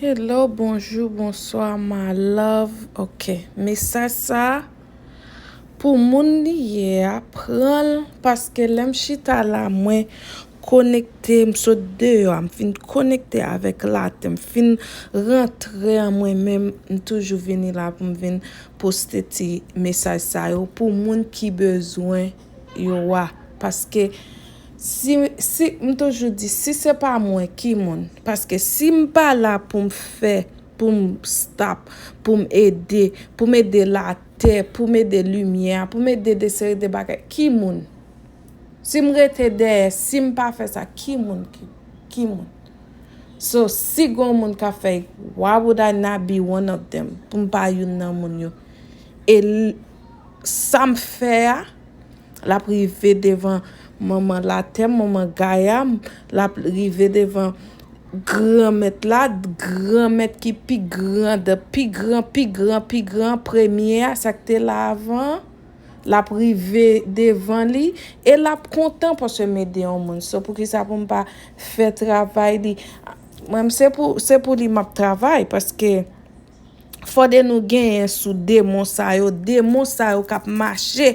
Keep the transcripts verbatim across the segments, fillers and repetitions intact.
Hello, bonjou, bonswa, my love. Ok, mesaj sa pou moun li ye a, pran l, paske lè m chita la, mwen konekte, m sot deyò a, m fin konekte avèk latè, m fin rantre an mwen menm, m toujou vini la pou m vin poste ti mesaj sa yo pou moun ki bezwen yo a. Paske si, si, m toujou di, si se pa mwen, ki moun? Paske si m pa la pou m fè, pou m stop, pou m ede, pou m ede latè, pou m ede limyè, pou m ede de seri de bagay, ki moun? Si m rete dèyè, si m pa fè sa, ki moun ki, ki moun? So, si gon moun ka fè, why would I not be one of them? Pou m pa youn nan moun yo. E l- sa m fè a, l ap rive devan manman latè, manman Gaya, l ap rive devan Granmèt la, Granmèt ki pi gran, the pi gran, pi gran, pi gran, premye a, sa k te la avan, l ap rive devan li, e l ap kontan paske m ede yon moun. So, poukisa pou m pa fè travay li? Mwen, se pou, se pou li m ap travay, paske fòde nou genyen sou demon sa yo, demon sa yo k ap mache,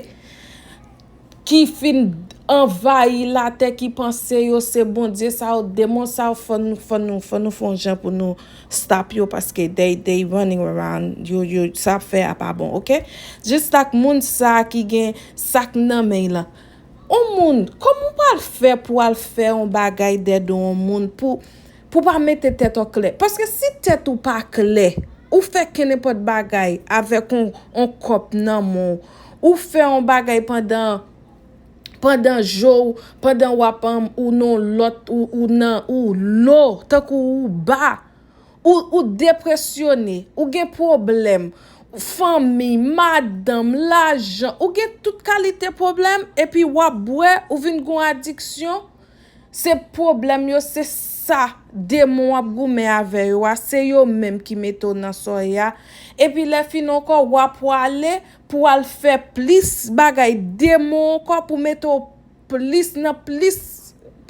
ki fin anvayi latè, ki panse yo se Bondye sa yo, demon sa yo, fò nou, fò nou, fò nou fè yon jan pou nou stop yo, paske they, they running around, yo, yo, sa ap fè a pa bon, ok? Jis ak moun sa ki gen sa k nan men l lan. On moun, kòman w pral fè pou al fè yon bagay dèdo yon moun pou, pou pa mete tèt ou klè? Paske si tèt ou pa klè, ou fè kenenpòt bagay avèk on, on kòp nan men w, ou fè yon bagay pandan, pandan je w, pandan w ap, um, ou nan lòt, ou, ou nan, ou lo, tankou ou ba, ou, ou depresyone, ou gen pwoblèm, fanmi, madanm, lajan, ou gen tout kalite pwoblèm, epi w ap bwè, ou vin gon adiksyon, se pwoblèm yo, se sa demon ap goumen avè yo a, se yo menm ki mete w nan sa w ye a. Epi lè fini ankò, w ap prale pou al fè plis bagay demon ankò, pou mete w plis nan plis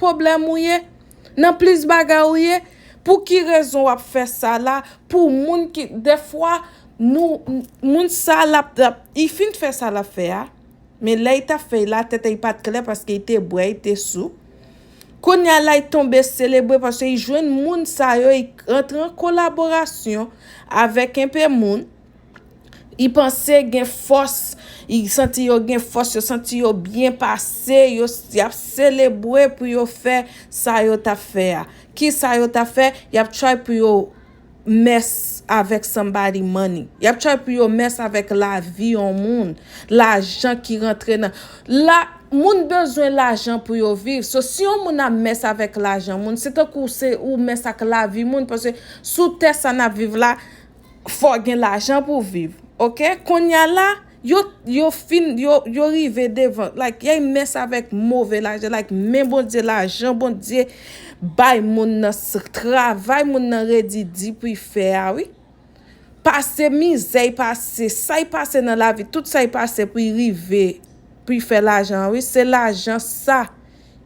pwoblèm ou ye, nan plis bagay ou ye. Pou ki rezon w ap fè sa la? Pou moun ki, dèfwa, nou, moun sa l ap, l ap, li fin fè sa l ap fè a, men lè li t ap fè l la, tèt li pa t klè paske li te bwè, li te sou. Kounye a la, li tonbe selebre paske li jwenn moun sa yo, li rantre an kolaborasyon avèk enpe moun. Li panse gen fòs, li santi yo gen fòs, yo santi yo byen pase, yo, y ap selebre pou yo fè sa yo t ap fè a. Ki sa yo t ap fè? Y ap try pou yo mess avèk somebody money. Y ap try pou yo mess avèk lavi yon moun, lajan ki rantre nan, la, moun bezwen lajan pou yo viv. So, si yon moun ap mess avèk lajan moun, se tankou se ou mess ak lavi moun, paske sou tè sa n ap viv la, fò gen lajan pou viv. Ok? Kounye a la, yo, yo fin, yo, yo rive devan, like, y mess avèk move lajan, like, men Bondye, lajan Bondye bay moun nan, s- travay moun nan redi di pou y fè a, wi. Pase mizè y pase, sa y pase nan lavi, tout sa y pase pou y rive, pou y fè lajan an, wi, se lajan sa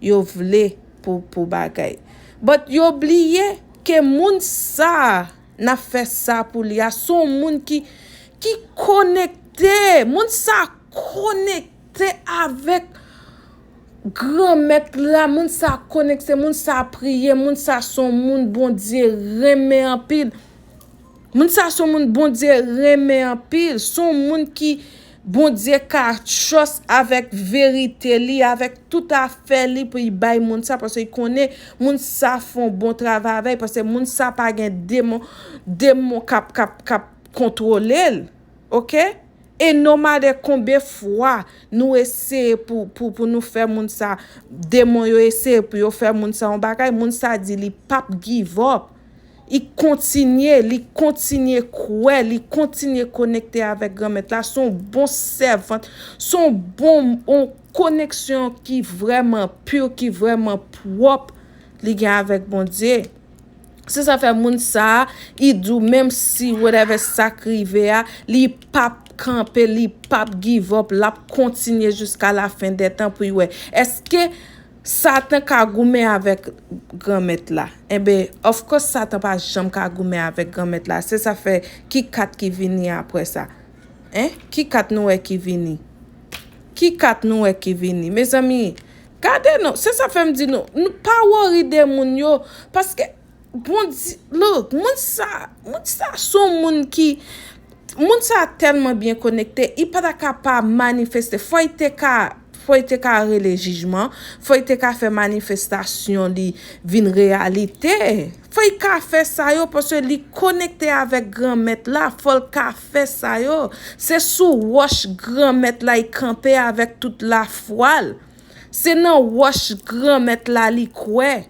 yo vle pou, pou bagay. But yo bliye ke moun sa a n ap fè sa pou li a, se yon moun ki, ki konekte. Moun sa a konekte avèk Granmèt la. Moun sa a konekte, moun sa a priye, moun sa a se yon moun Bondye renmen anpil. Moun sa a se yon moun Bondye renmen anpil. Se yon moun ki Bondye ka trust avèk verite li, avèk tout afè li pou y bay moun sa, paske y konnen moun sa fè yon bon travay avè l, paske moun sa pa gen demon, demon k ap, k ap, k ap kontwole l. Ok? E no matter konbyen fwa nou eseye pou, pou, pou nou fè moun sa, demon yo eseye pou yo fè moun sa yon bagay, moun sa di li p ap give up. Li kontinye, li kontinye kwè, li kontinye konekte avèk Granmèt la. Se yon bon sèvant, se yon bon, yon koneksyon ki vrèman pi, ki vrèman pwòp li gen avèk Bondye. Se sa fè moun sa a, li di w menm si whatever sa k rive a, li p ap kanpe, li p ap give up, l ap kontinye jiska la fen dè tan pou y wè. Èske Satan ka goumen avèk Granmèt la. Enben, of course, Satan pa janm ka goumen avèk Granmèt la. Se sa fè ki kat ki vini apre sa? Hein? Ki kat nou wè ki vini? Ki kat nou wè ki vini? Mezanmi, gade non, se sa fè m di nou, nou pa worry de moun yo, paske Bondye, look, moun sa, moun sa se yon moun ki, moun sa tèlman byen konekte, li pa ta ka pa manifeste. Fò li te ka, fò li te ka rele jijman, fò li te ka fè manifestasyon li vin reyalite. Fò li ka fè sa yo, paske li konekte avèk Granmèt la, fò l ka fè sa yo. Se sou wòch Granmèt la li kanpe avèk tout lafwa l. Se nan wòch Granmèt la li kwè.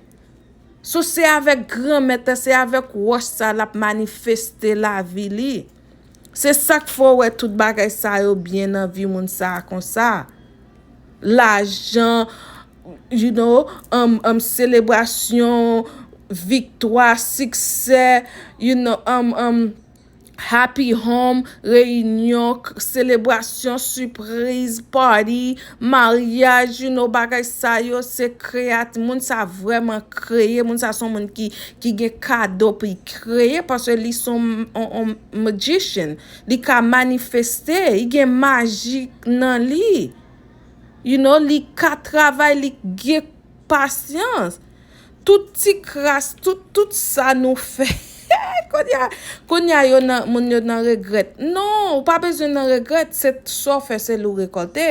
So, se avèk Granmèt la, se avèk wòch sa l ap manifeste lavi li. Se sa k fè w wè tout bagay sa yo byen nan vi moun sa a konsa. Lajan, you know, um, um, selebrasyon, viktwa, siksè, you know, um, um, happy home, reyinyon, k- selebrasyon, sipriz, party, maryaj, you know, bagay sa yo, se kreyat-, moun sa vrèman kreye, moun sa se yon moun ki, ki gen kado pou li kreye, paske li se yon, yon, yon magician, li ka manifeste, li gen maji nan li, you know, li ka travay, li gen pasyans. Tout ti kras, tout, tout sa nou fè. Kounye a, kounye a yo nan, moun yo nan regrèt. Non, ou pa bezwen nan regrèt, se sa w fè, se li w rekòlte.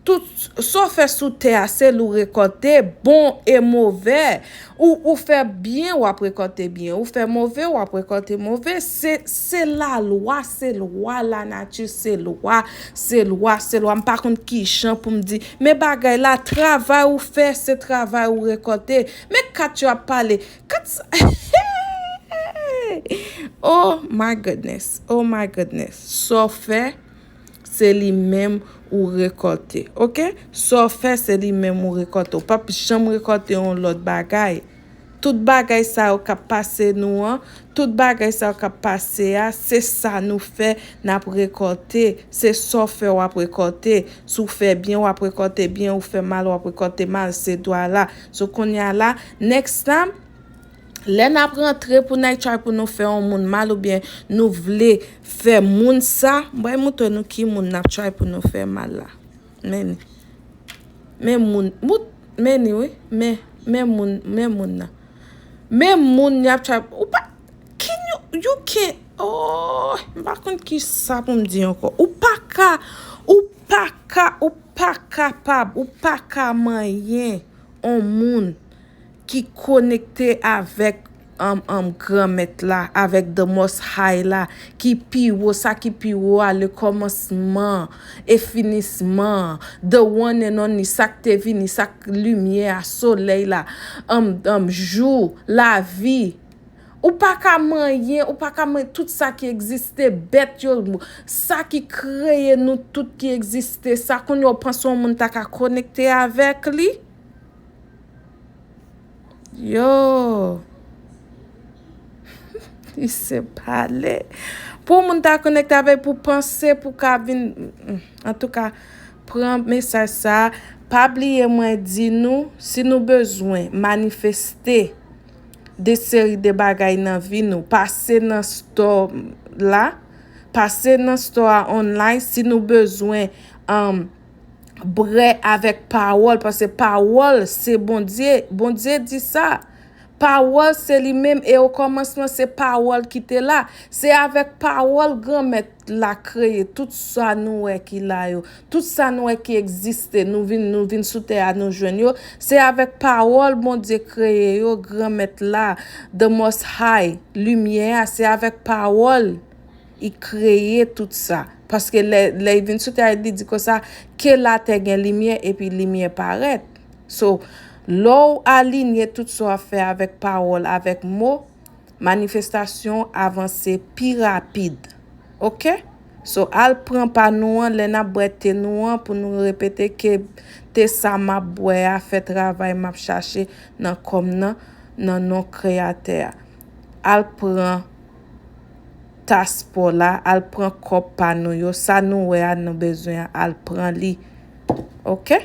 Tout sa w fè sou tè a, se li w rekòlte, bon e movè. Ou, ou fè byen, w ap rekòlte byen. Ou fè move, w ap rekòlte move. Se, se lalwa, se lwa lanati, se lwa, se lwa, se lwa. M pa konn ki jan pou m di, men bagay la, travay ou fè, se travay ou rekòlte. Men kat yo ap pale. Kat sa. Oh my goodness. Oh my goodness. Sa w fè, se li menm ou rekòlte. Oke? Sa w fè, se li menm ou rekòlte. Ou p ap janm rekòlte yon lòt bagay. Tout bagay sa yo k ap pase nou an, tout bagay sa yo k ap pase a, se sa nou fè, n ap rekòlte. Se sa w fè, w ap rekòlte. Si w fè byen, w ap rekòlte byen. Ou fè mal, w ap rekòlte mal. Se dwa la. So, kounye a la, next time, lè n ap rantre pou n al try pou nou fè yon moun mal oubyen nou vle fè moun sa, m pral montre nou ki moun n ap try pou nou fè mal la. Men, men moun, moun, men ni wi, men, men moun, men moun nan. Men moun y ap try, ou pa, can you, you can't, oh, m pa konn ki sa pou m di ankò. Ou pa ka, ou pa ka, ou pa kapab, ou pa ka manyen on moun ki konekte avèk, um, um, Granmèt la, avèk the Most High la, ki pi wo, sa ki pi wo a, le kòmansman e finisman, the one and only, sa k te vini, sa k limyè a, solèy la, um, um, jou, lavi. Ou pa ka manyen, ou pa ka manyen tout sa ki egziste, bèt yo, sa ki kreye nou tout ki egziste, sa kounye a w panse yon moun ta ka konekte avèk li? Yo. Li se pale. Pou moun ta konekte avèk, pou panse, pou ka vin, antouka, pran mesaj sa. Pa bliye mwen di nou, si nou bezwen manifeste de seri de bagay nan vi nou, pase nan store la, pase nan store a online, si nou bezwen, um, brè avèk pawòl, paske pawòl se Bondye. Bondye di sa. Pawòl se li menm, e okòmansman se pawòl ki te la. Se avèk pawòl Granmèt la kreye tout sa nou wè ki la yo. Tout sa nou wè ki egziste, nou vin, nou vin sou tè a, nou jwenn yo. Se avèk pawòl Bondye kreye yo, Granmèt la, the Most High, limyè a, se avèk pawòl li kreye tout sa. Paske lè, lè li vin sou tè a, li di konsa, ke latè gen limyè, epi limyè parèt. So, lè w alinye tout sa w ap fè avèk pawòl, avèk mo, manifestasyon avanse pi rapid. Oke? So, al pran pa nou an, lè n ap bwè te nou an, pou nou repete ke te sa m ap bwè a, fè travay m ap chache nan kò m nan, nan non Kreyatè a. Al pran tas pa w la, al pran kòp pa nou yo, sa nou wè a, nou bezwen an, al pran li. Oke?